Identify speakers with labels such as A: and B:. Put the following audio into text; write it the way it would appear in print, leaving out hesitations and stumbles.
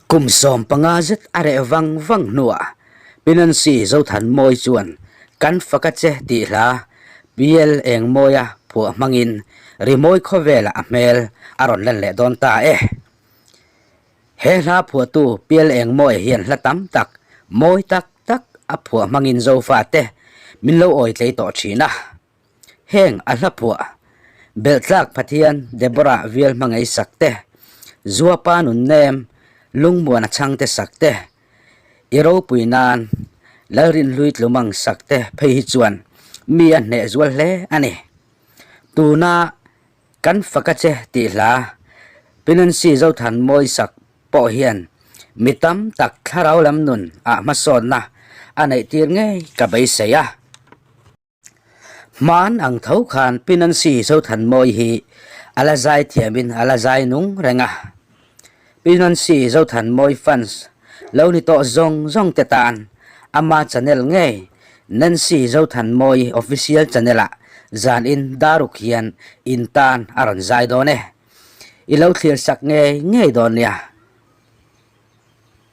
A: Kum 15 zet a reh vang vang hnuah Pi Nancy Zothanmawi chuan Kan fak a che tih hla PL Engmawia phuah hmangin rimawi khawvelah a hmel a rawn lan leh dawn ta e. He hla phuahtu PL Engmawia hian hla tam tak, mawi tak tak a phuah hmangin Zofate min lo awitlei tawh thin a. Heng a hla phuah, Belhtlak Pathian Deborah Vial hmangei sak te, Zuapa Nunnem Lungmuana chhangte sak te, I ropui nan Lalrinhlui Tlumang sak te phei hi chuan mi a hneh zual hle a ni. Tuna Kan fak a che tih hla Pi Nancy Zothanmawi sak pawh hian mi tam tak thlarau lam nun ah hmasawnna a neih tir ngei ka beisei a. Hman ang tho khan Pi Nancy Zothanmawi hi a la zai thiamin a la zai nung reng a. Pi Nancy Zothanmawi fans lo ni tawh zawng zawng te tan ama channel ngei Nancy Zothanmawi official channel ah zanin daruk hian in tan a rawn zai dawn e. I lo thlir sak ngei ngei dawn nia.